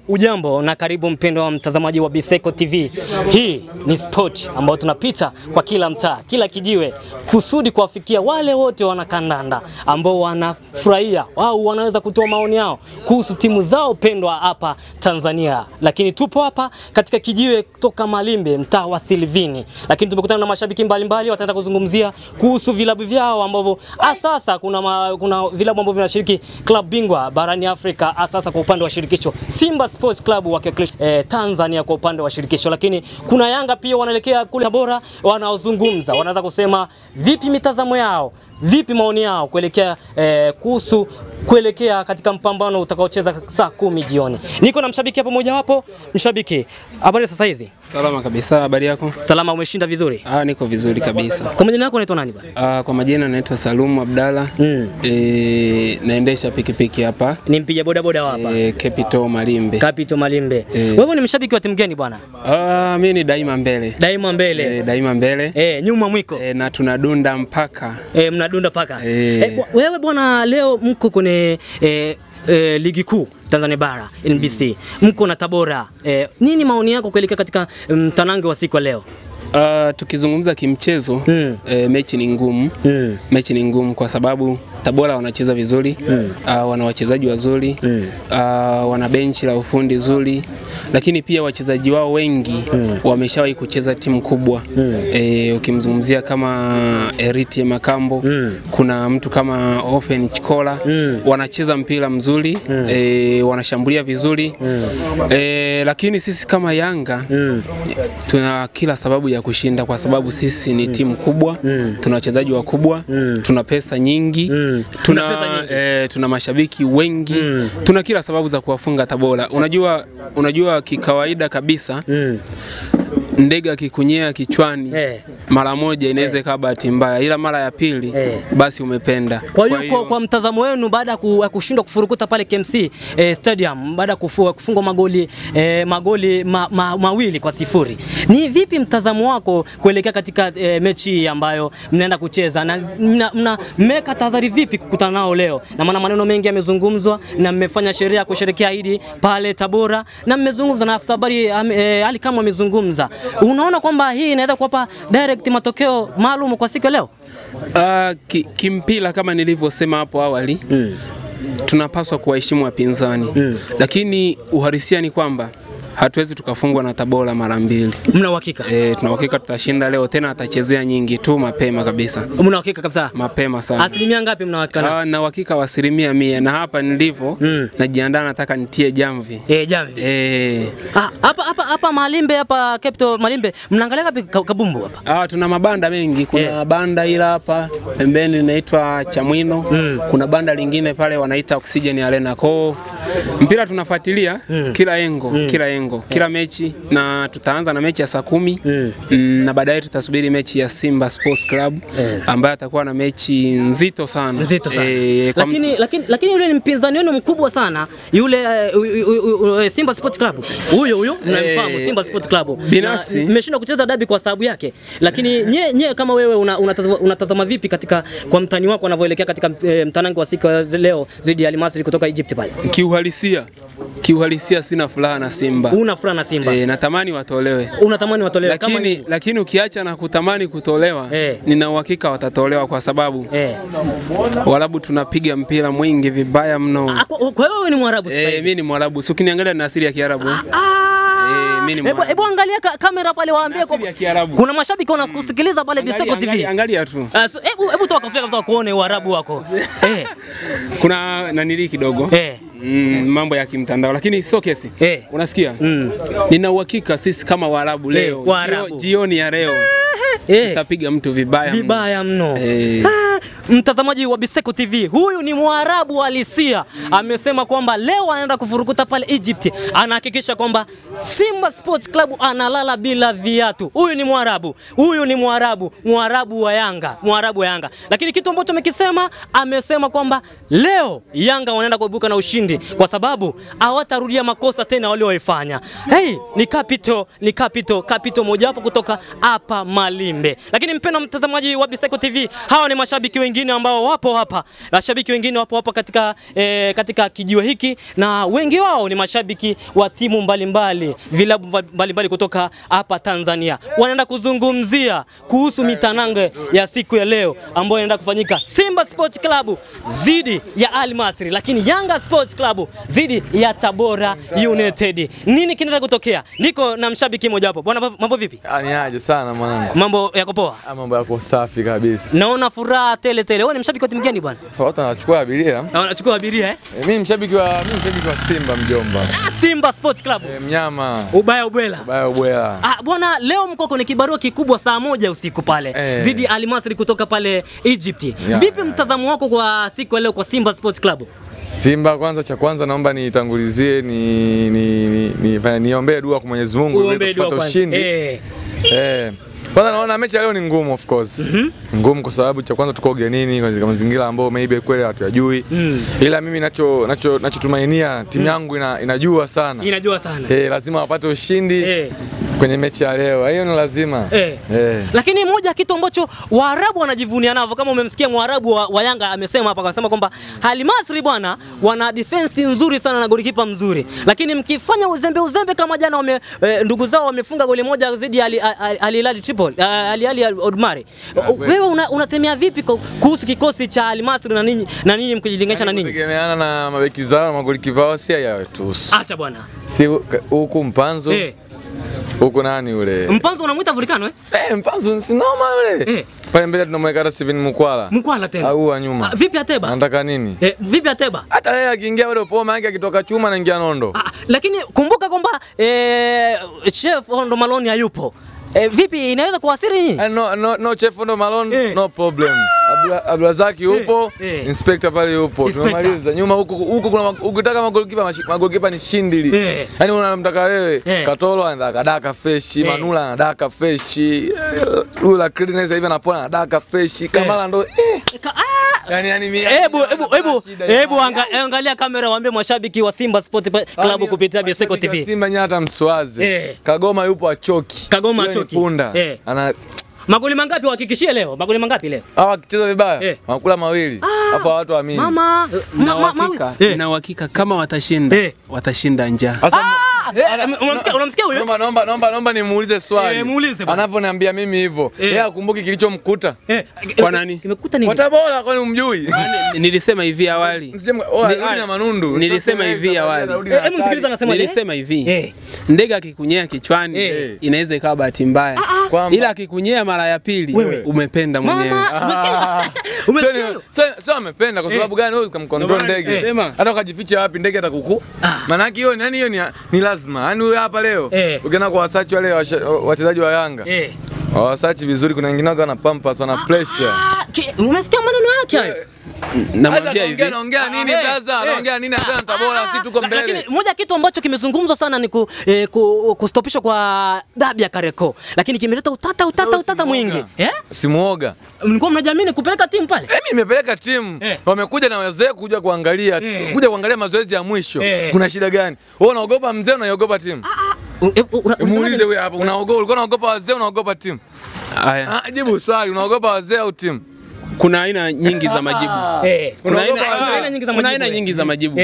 Ujambo na karibu mpendo wa mtazamaji wa Biseko TV. Hii ni sport ambayo tunapita kwa kila mtaa, kila kijiwe, kusudi kuwafikia wale wote wanakandanda ambao wanafurahia au wanaweza kutoa maoni yao kuhusu timu zao pendwa hapa Tanzania. Lakini tupo hapa katika kijiwe kutoka Malimbe, mtaa wa Silvini. Lakini tumekutana na mashabiki mbalimbali wataenda kuzungumzia kuhusu vilabu vyao ambavyo sasa kuna vilabu ambavyo vinashiriki club bingwa barani Afrika, sasa kwa upande wa shirikisho Simba Sports Club wakiwakilisha Tanzania kwa upande wa shirikisho. Lakini kuna Yanga pia wanaelekea kule Tabora, wanaozungumza wanaweza kusema vipi mitazamo yao, vipi maoni yao kuelekea kuhusu kuelekea katika mpambano utakaocheza saa 10 jioni. Niko na mshabiki hapo mmoja wapo. Mshabiki, habari sasa hizi? Salama kabisa, habari yako? Salama, umeshinda vizuri? Niko vizuri kabisa. Kwa majina yako unaitwa nani bwana? Kwa majina naitwa Salumu Abdalla. Naendesha pikipiki hapa. Ni mpiga boda boda hapa. Capital Malimbe. Capital Malimbe. Wewe ni mshabiki wa timu gani bwana? Mimi ni Daima Mbele. Daima Mbele. Daima Mbele. Nyuma mwiko. Na tunadunda mpaka. Mnadunda paka. Wewe bwana, leo mko kwenye ligi kuu Tanzania bara NBC. Mko na Tabora. Nini maoni yako kuelekea katika mtanange wa siku leo? Tukizungumza kimchezo, mechi ni ngumu. Mechi ni ngumu kwa sababu Tabora wanacheza vizuri, wana wachezaji wazuri, wana benchi la ufundi zuri, lakini pia wachezaji wao wengi wameshawahi kucheza timu kubwa. Ukimzungumzia kama Eriti Makambo, kuna mtu kama Ofen Chikola, wanacheza mpira mzuri, wanashambulia vizuri. Lakini sisi kama Yanga tuna kila sababu ya kushinda kwa sababu sisi ni timu kubwa, tuna wachezaji wakubwa, tuna pesa nyingi, tuna mashabiki wengi, tuna kila sababu za kuwafunga Tabora. Unajua kikawaida kabisa, ndege akikunyea kichwani mara moja inaweza ikawa bahati mbaya, ila mara ya pili basi umependa. Kwa hiyo kwa mtazamo wenu, baada ya kushindwa kufurukuta pale KMC Stadium, baada ya kufungwa magoli 2-0, ni vipi mtazamo wako kuelekea katika mechi ambayo mnaenda kucheza, na mmeka tahadhari vipi kukutana nao leo? Na maana maneno mengi yamezungumzwa na mmefanya sherehe kusherehekea Idi pale Tabora, na mmezungumza na afisa habari Ali Kamwe amezungumza. Unaona kwamba hii inaweza kuwapa direct matokeo maalum kwa siku leo? Kimpira kama nilivyosema hapo awali, tunapaswa kuwaheshimu wapinzani. Lakini uhalisia ni kwamba hatuwezi tukafungwa na Tabora mara mbili. Mna uhakika? Tuna uhakika tutashinda leo, tena atachezea nyingi tu mapema kabisa. Mna uhakika kabisa? Mapema sana. Asilimia ngapi mna uhakika? Na uhakika wa 100%, na hapa nilivyo najiandaa, nataka nitie jamvi. Jamvi. Hapa Malimbe, hapa Capital Malimbe, mnaangalia wapi kabumbu hapa? Tuna mabanda mengi. Kuna banda ila hapa pembeni linaitwa Chamwino. Kuna banda lingine pale wanaita Oxygen Arena. Kwa mpira tunafuatilia kila engo, kila engo, kila mechi, na tutaanza na mechi ya saa 10 na baadaye tutasubiri mechi ya Simba Sports Club ambayo atakuwa na mechi nzito sana. Nzito sana. Lakini yule ni mpinzani wenu mkubwa sana, yule Simba Sports Club. Huyo mnamfahamu Simba Sports Club. Binafsi mmeshindwa kucheza dabi kwa sababu yake. Lakini nye kama wewe unatazama vipi katika kwa mtani wako anavyoelekea katika mtanange wa siku leo dhidi ya Al Masry kutoka Egypt pale? Kiuhalisia sina furaha na Simba. Una furaha na Simba? Natamani watolewe. Unatamani watolewe? Lakini ukiacha na kutamani kutolewa, nina uhakika watatolewa kwa sababu Waarabu tunapiga mpira mwingi vibaya mno. Kwa hiyo wewe ni Mwarabu sasa hivi? Mimi ni Mwarabu. Si ukiniangalia na asili ya Kiarabu. Hebu angalia kamera pale, waambie kuna mashabiki wanakusikiliza pale Biseko TV. Angalia tu. Hebu toa kofia kabisa kuone Uarabu wako. Kuna nanili kidogo. Mambo ya kimtandao, lakini sio kesi. Unasikia? Nina uhakika sisi kama Waarabu leo, jioni ya leo tutapiga mtu vibaya mno. Vibaya mno. Mtazamaji wa Biseko TV, huyu ni Mwarabu halisia. Amesema kwamba leo anaenda kufurukuta pale Egypt. Anahakikisha kwamba Simba Sports Club analala bila viatu. Huyu ni Mwarabu. Huyu ni Mwarabu, Mwarabu wa Yanga, Mwarabu wa Yanga. Lakini kitu ambacho amekisema, amesema kwamba leo Yanga wanaenda kuibuka na ushindi kwa sababu hawatarudia makosa tena walioifanya. Hey, ni Capital, ni Capital, Capital moja wapo kutoka hapa Malimbe. Lakini mpendwa mtazamaji wa Biseko TV, hawa ni mashabiki wengine wengine ambao wapo hapa. Mashabiki wengine wapo hapa katika katika kijiwe hiki, na wengi wao ni mashabiki wa timu mbalimbali, vilabu mbalimbali kutoka hapa Tanzania. Wanaenda kuzungumzia kuhusu mitanange ya siku ya leo ambayo inaenda kufanyika Simba Sports Club dhidi ya Al Masry, lakini Yanga Sports Club dhidi ya Tabora United. Nini kinaenda kutokea? Niko na mshabiki mmoja hapo. Bwana, mambo vipi? Ni aje sana mwanangu. Mambo yako poa? Mambo yako safi kabisa. Naona furaha tele tele. Wewe ni mshabiki wa timu gani bwana? Watu wanachukua abiria. Wanachukua abiria eh? Mimi mshabiki wa Simba mjomba. Simba Sports Club. Mnyama. Ubaya ubwela. Ubaya ubwela. Bwana, leo mkoko ni kibarua kikubwa saa 1 usiku pale dhidi ya Al Masry kutoka pale Egypt. Vipi mtazamo wako kwa siku ya leo kwa Simba Sports Club? Simba kwanza, cha kwanza naomba nitangulizie niombee dua kwa Mwenyezi Mungu ili tupate ushindi. Kwanza naona mechi leo ni ngumu of course. Ngumu kwa sababu cha kwanza tuko ugenini katika mazingira ambayo maybe kweli hatuyajui. Ila mimi nachotumainia timu yangu inajua sana. Inajua sana. Lazima wapate ushindi kwenye mechi ya leo. Hiyo ni lazima. Lakini moja kitu ambacho Waarabu wanajivunia navyo, kama umemsikia Mwarabu wa Yanga amesema hapa, akasema kwamba Al Masry bwana wana defense nzuri sana na golikipa mzuri. Lakini mkifanya uzembe kama jana ndugu zao wamefunga goli moja dhidi ya Al Hilal Tripoli, Al Hilal Odmari. Wewe unatemea vipi kuhusu kikosi cha Al Masry na ninyi mkijilinganisha na ninyi? Kutegemeana na mabeki zao na magolikipa wao si hayatuhusu. Acha bwana. Si huku Mpanzo. Huko nani yule? Mpanzo unamuita Volcano eh? Mpanzo si noma yule. Pale mbele tunamweka hata Steven Mukwala. Mukwala tena. Au wa nyuma. Vipi Ateba? Anataka nini? Vipi Ateba? Hata yeye akiingia bado poa, maana akitoka chuma anaingia nondo. Lakini kumbuka kwamba Chef Ondo Malone hayupo. Vipi inaweza kuathiri nyinyi? No Chef Ondo Malone, no problem. Abdulrazaki yupo, Inspector pale yupo. Tumemaliza. Nyuma huku kuna ukitaka magolikipa ni Shindili. Yaani unamtaka wewe Katolo anadaka fresh, Manula anadaka fresh, Lula Credence hivi anapona anadaka fresh, Kamala ndo Yaani mimi hebu angalia kamera waambie mashabiki wa Simba Sport Club kupitia Biseko TV. Simba nyata mswaze. Kagoma yupo achoki. Kagoma achoki. Punda. Ana magoli mangapi uhakikishie leo? Magoli mangapi leo? Wakicheza vibaya, wanakula mawili. Afa watu waamini. Mama, na uhakika kama watashinda, watashinda njaa. Unamsikia huyo? Naomba nimuulize swali. Anavyoniambia mimi hivyo. Yeye akumbuki kilichomkuta. Kwa nani? Kimekuta nini? Kwa Tabora, kwani umjui? Nilisema hivi awali. Na Manundu. Nilisema hivi awali. Hebu msikilize anasema. Nilisema hivi. Ndege akikunyea kichwani inaweza ikawa bahati mbaya. Ila akikunyea mara ya pili umependa mwenyewe. Sio amependa kwa sababu gani wewe ukamcontrol ndege? Hata ukajificha wapi ndege atakuku. Maana yake hiyo yani hiyo ni lazima. Yaani wewe hapa leo ukienda kwa wasachi wale wachezaji wa Yanga. Wasachi vizuri, kuna wengine wana pampers, wana pressure. Umesikia maneno yake hayo? Namwambia hivi. Anaongea nini brother? Anaongea nini? Anasema Tabora sisi tuko mbele. Lakini moja kitu ambacho kimezungumzwa sana ni kustopishwa kwa dabi ya Kariakoo. Lakini kimeleta utata mwingi. Simuoga. Mlikuwa mnajiamini kupeleka timu pale? Mimi nimepeleka timu. Wamekuja na wazee kuja kuangalia, kuja kuangalia mazoezi ya mwisho. Kuna shida gani? Wewe unaogopa mzee, unaogopa timu? Muulize wewe hapo, unaogopa, ulikuwa unaogopa wazee, unaogopa timu? Haya. Jibu swali, unaogopa wazee au timu? Kuna aina nyingi za majibu. Kuna aina nyingi za majibu.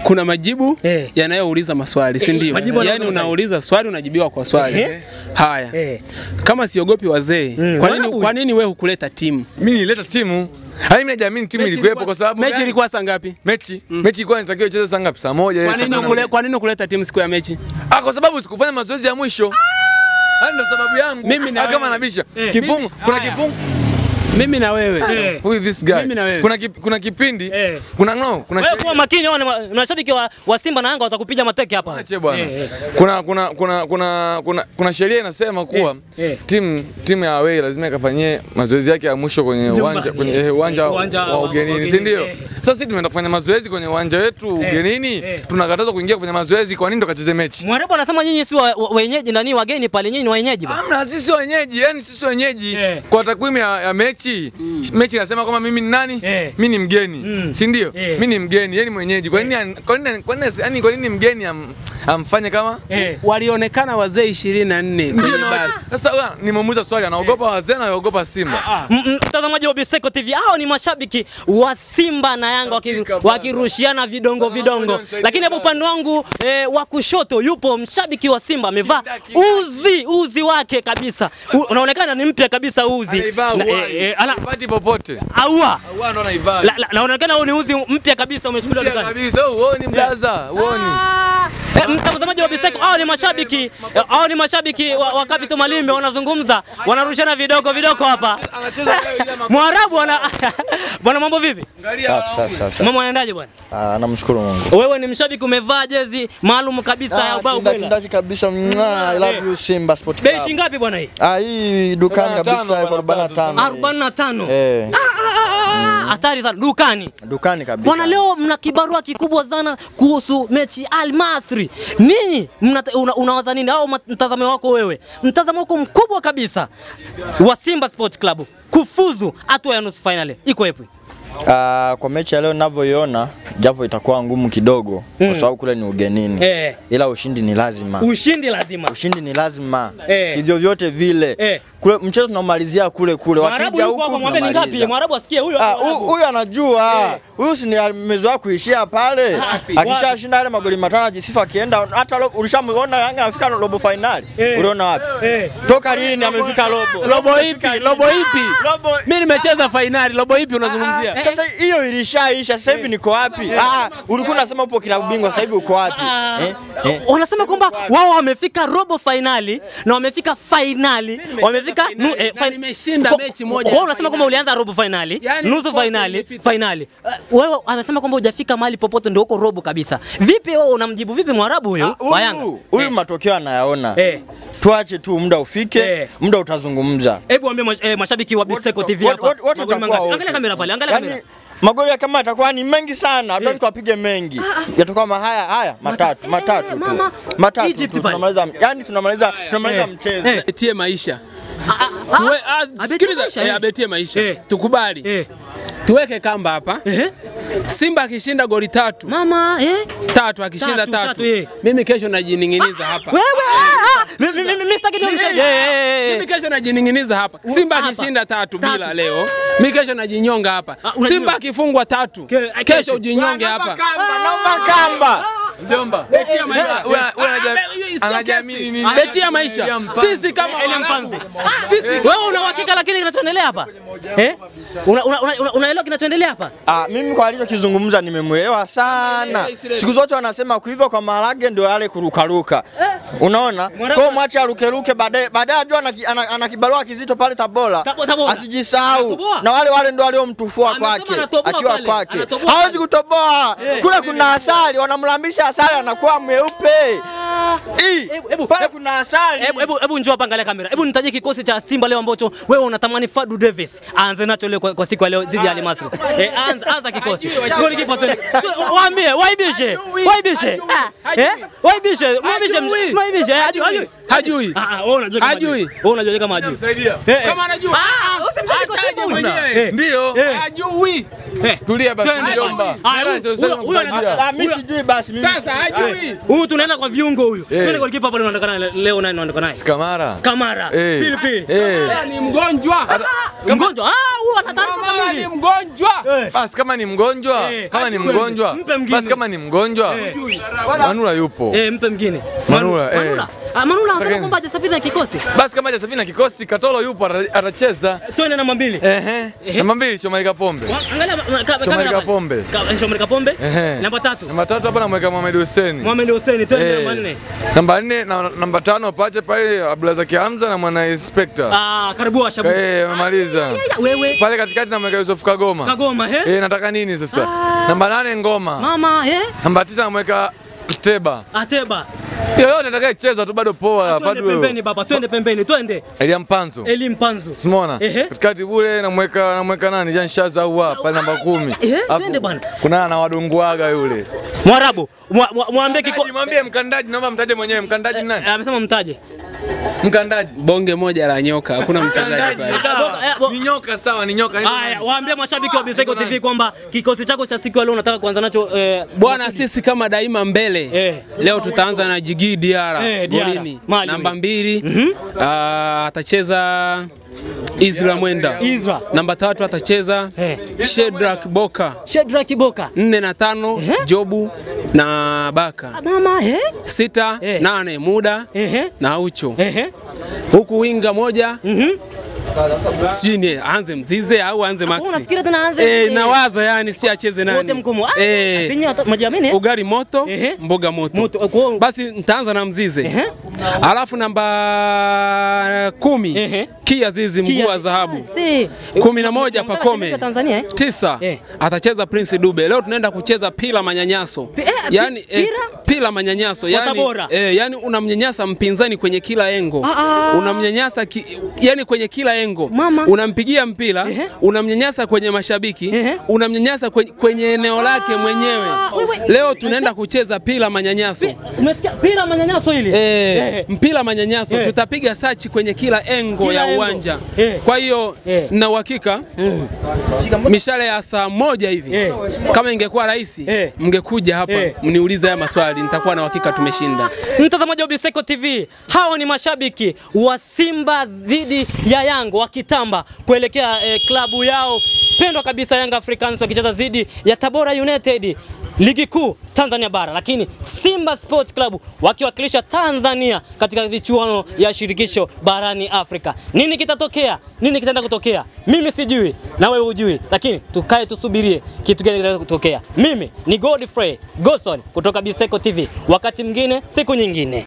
Kuna majibu yanayouliza maswali, si ndio? Yaani unauliza swali unajibiwa kwa swali. Haya. Kama siogopi wazee, kwa nini wewe hukuleta timu? Mimi nilileta timu. Yaani mimi najiamini timu ilikuwepo kwa sababu mechi ilikuwa saa ngapi? Mechi ilikuwa inatakiwa icheze saa ngapi? Saa 1. Kwa nini kuleta timu siku ya mechi? Kwa sababu sikufanya mazoezi ya mwisho. Hayo ndio sababu yangu. Mimi na kama anabisha. Kifungu, kuna kifungu. Mimi na wewe. Who is this guy? Mimi na wewe. Kuna kipindi, kuna kuna wewe kuwa makini, mashabiki wa Simba na Yanga watakupiga mateke hapa. Ache bwana. Kuna sheria inasema kuwa timu ya away lazima ikafanyie mazoezi yake ya mwisho kwenye uwanja, kwenye uwanja wa ugenini, si ndio? Sasa sisi tumeenda kufanya mazoezi kwenye uwanja wetu ugenini, tunakatazwa kuingia kufanya mazoezi, kwa nini tukacheze mechi? Mwarabu anasema nyinyi si wenyeji na ni wageni pale, nyinyi ni wenyeji bwana. Hamna, sisi wenyeji, yani sisi wenyeji kwa takwimu ya mechi. Mechi inasema kama mimi ni nani? Mimi ni mgeni. Si ndio? Mimi ni mgeni, yeye ni mwenyeji. Kwa nini mgeni Amfanye kama walionekana wazee 24 kwenye basi. Sasa nimemuuliza swali, anaogopa wazee na anaogopa Simba. Mtazamaji wa Biseko TV, hao ni mashabiki wa Simba na Yanga wakirushiana vidongo vidongo. Lakini hapo upande wangu wa kushoto yupo mshabiki wa Simba amevaa uzi wake kabisa. Unaonekana ni mpya kabisa uzi. Anaipati popote. Aua. Aua ndo anaivaa. Naonekana huu ni uzi mpya kabisa umechukuliwa dukani. Kabisa, huoni mlaza, huoni. Mtazamaji wa Biseko, hao ni mashabiki, hao ni mashabiki wa Capital Malimbe wanazungumza, wanarushana vidoko vidoko hapa. Mwarabu ana bwana, mambo vipi? Safi safi. Mambo yanaendaje bwana? Ah, namshukuru Mungu. Wewe ni mshabiki umevaa jezi maalum kabisa ya ubao bwela. Kindaki kabisa. I love you Simba Sport Club. Bei shilingi ngapi bwana hii? Ah, hii dukani kabisa 45. 45. Hatari sana dukani. Dukani kabisa. Bwana, leo mna kibarua kikubwa sana kuhusu mechi Al Masry. Ninyi unawaza nini au mtazamo wako wewe? Mtazamo wako mkubwa kabisa wa Simba Sport Club kufuzu hatua ya nusu finali iko wapi? Kwa mechi ya leo ninavyoiona, japo itakuwa ngumu kidogo kwa sababu kule ni ugenini. Ila ushindi ni lazima. Ushindi lazima. Ushindi ni lazima. Kivyo vyote vile. Kule mchezo tunamalizia kule kule. Wakija huku tunamalizia. Ngapi? Mwarabu asikie huyo. Huyu anajua. Huyu si ni amezoea kuishia pale. Akishashinda yale magoli matano ajisifa akienda hata ulishamuona Yanga anafika robo finali. Uliona wapi? Toka lini amefika robo? Robo ipi? Robo ipi? Mimi nimecheza finali, robo ipi unazungumzia? Sasa hiyo ilishaisha, sasa hivi niko wapi? Ulikuwa unasema upo klabu bingwa, sasa hivi uko wapi? Wanasema kwamba wao wamefika robo finali na wamefika finali. Wamefika nimeshinda mechi moja. Wao unasema kwamba ulianza robo finali, nusu finali, finali. Wewe anasema kwamba hujafika mahali popote, ndio uko robo kabisa. Vipi wewe unamjibu vipi Mwarabu huyu wa Yanga? Huyu matokeo anayaona. Tuache tu muda ufike, muda utazungumza. Hebu waambie mashabiki wa Biseko TV hapa. Angalia kamera pale, angalia kamera. Magoli kama yatakuwa ni mengi sana, hatuwezi kuwapiga mengi. Yatakuwa haya matatu, matatu tu. Matatu tu tunamaliza. Yaani tunamaliza mchezo. Betie maisha. Sikiliza, abetie maisha. Tukubali. Tuweke kamba hapa. Simba akishinda goli 3. Mama, Tatu akishinda tatu. Mimi kesho najininginiza hapa. Wewe mimi sitaki nionyeshe. Mimi kesho najininginiza hapa. Simba akishinda 3 bila leo. Mimi kesho najinyonga hapa. Simba akifungwa 3, kesho ujinyonge hapa. Naomba kamba. Mjomba. Betia maisha. Anajiamini nini? Betia maisha. Sisi kama Mpanzi. Sisi wewe una uhakika lakini kinachoendelea hapa? Unaelewa kinachoendelea hapa? Mimi kwa alichokizungumza nimemuelewa sana. Siku zote wanasema kuiva kwa maharage ndio yale kurukaruka. Unaona? Kwa mwache arukeruke baadaye ajua ana kibarua kizito pale Tabora. Asijisahau. Na wale ndio waliomtufua kwake. Akiwa kwake. Hawezi kutoboa. Kule kuna asali, wanamlambisha asali anakuwa mweupe. Pale kuna asali. Hebu njoo hapa angalia kamera. Hebu nitajie kikosi cha Simba leo ambacho wewe unatamani Fadu Davis aanze nacho leo kwa siku ya leo dhidi ya Al Masry. Anza kikosi. Goli kipa twende. Waambie, waibishe. Waibishe. Waibishe, waibishe. Hajui. Wewe unajua kama hajui. Wewe unajua kama hajui. Kama anajua. Usimtaje mwenyewe. Ndio. Hajui. Tulia basi mjomba. Mimi sijui basi mimi. Sasa hajui. Huyu tunaenda kwa viungo huyu. Twende goli kipa pale unaonekana leo nani unaonekana naye? Kamara. Pili. Ni mgonjwa. Mgonjwa. Huyu ana taarifa kamili. Ni mgonjwa. Basi kama ni mgonjwa, kama ni mgonjwa. Basi kama ni mgonjwa. Manula yupo. Mpe mwingine. Manula. Manula anasema kwamba hajasafiri na kikosi. Basi kama hajasafiri na kikosi, Katolo yupo atacheza. Twende namba 2. Namba 2 Shomari Kapombe. Angalia Shomari Kapombe. Shomari Kapombe. Namba 3. Namba 3 hapa namweka Mohamed Hussein. Mohamed Hussein, twende namba 4. Namba 4 na namba 5 pache pale Abdulrazak Hamza na mwana inspector. Karibu Ashabu. Amemaliza. Wewe. Pale katikati namweka Yusuf Kagoma. Kagoma, nataka nini sasa? Namba 8 Ngoma. Mama, Namba 9 namweka Teba. Ateba. Yoyote atakayecheza tu bado poa. Twende pembeni baba, twende pembeni, twende. Elia Mpanzu. Elia Mpanzu. Umeona? Katikati bure namweka nani? Jean Shaza au hapa namba 10. Twende bwana. Kuna na wadonguaga yule. Mwarabu, mwambie mwambie mkandaji, naomba mtaje mwenyewe mkandaji nani? Amesema mtaje. Mkandaji. Bonge moja la nyoka, hakuna mchezaji pale. Ni nyoka sawa, ni nyoka. Haya, waambie mashabiki wa Biseko TV kwamba kikosi chako cha siku ya leo unataka kuanza nacho bwana, sisi kama daima mbele. Leo tutaanza na Jigi Diarra golini. Namba 2 atacheza Isra Mwenda. Isra. Namba 3 atacheza Shedrack Boka. Shedrack Boka. 4 na 5 Jobu na Baka. Mama 6 8 Muda na Ucho. Huku winga moja sijui ni aanze Mzize au aanze Maxi. Unafikiri tena aanze? Nawaza yani si acheze nani. Wote mkomo. Majiamini. Ugali moto, mboga moto. Basi nitaanza na Mzize. Alafu namba 10 Kia Zizi mguu wa dhahabu. 11 Pakome. 9 atacheza Prince Dube. Leo tunaenda kucheza pila manyanyaso. Yaani pila manyanyaso. Yaani yani unamnyanyasa mpinzani kwenye kila engo. Unamnyanyasa yani kwenye kila engo. Unampigia mpira, unamnyanyasa kwenye mashabiki, unamnyanyasa kwenye eneo lake mwenyewe. Leo tunaenda kucheza pila manyanyaso. Umesikia pila manyanyaso hili? Mpira manyanyaso. Tutapiga sachi kwenye kila engo ya uwanja. Kwa hiyo na uhakika mishale ya saa 1 hivi kama ingekuwa rahisi mngekuja hapa mniulize haya maswali, nitakuwa na uhakika tumeshinda. Mtazamaji wa Biseko TV, hawa ni mashabiki wa Simba dhidi ya Yanga wakitamba kuelekea klabu yao pendwa kabisa Yanga Africans wakicheza dhidi ya Tabora United Ligi Kuu Tanzania Bara, lakini Simba Sports Club wakiwakilisha Tanzania katika vichuano ya shirikisho barani Afrika. Nini kitatokea? Nini kitaenda kutokea? Mimi sijui na wewe hujui, lakini tukae tusubirie kitu gani kitatokea. Mimi ni Godfrey Goson kutoka Biseko TV. Wakati mwingine, siku nyingine.